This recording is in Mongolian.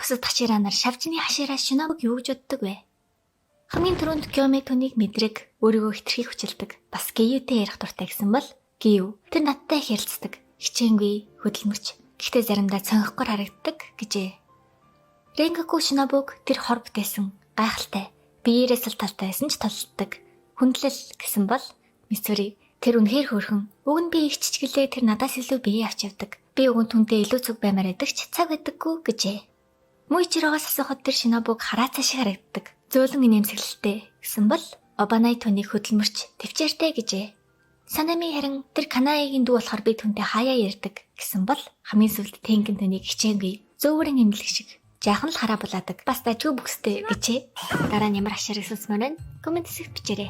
Бусад хашираа нар шавжны хашираа Шинобуг юу гэж боддог вэ? Хамгийн түрүүнд Кёме түүнийг мэдрэг, өөрийгөө хэтэрхий хүчилдэг. Бас Гиютэй ярих дуртай гэсэн бол Гию тэр надтай их ярилцдаг. Хичээнгүй, хөдөлмөрч. Гэхдээ заримдаа цонхгоор харагддаг гэжээ. Ренгоку Шинобуг тэр хор бүтээсэн, гайхалтай, биеэрээ сул талтай байсан ч толлдог. Хүндлэл гэсэн бол Мицури тэр үнэхээр хөөрхөн. Уг нь би их чичгэлээ, тэр надаас илүү бие авч явдаг. Би уг нь түүнтэй илүү цуг баймаар байдаг ч цаг байдаггүй гэжээ. Мүйчирогоос асуухад тэр Шинобуг хараацаа шиг харагддаг. Зөөлөн инээмсэглэлтэй гэсэн бол Обанай түүнийг хөдөлмөрч, тэвчээртэй гэжээ. Санами харин тэр Канаегийн дүү болохоор би түүнтэй хаяа ярьдаг гэсэн бол хамгийн сүүлд Тенгэн түүнийг хичээнгүй, зөөврөн эмнэлэг шиг жаахан л хараа булаадаг. Бас дажгүй бүкстэй гэжээ. Дараа нь ямар хаширыг сонсомоор байна? Коммент хэсэгт бичээрэй.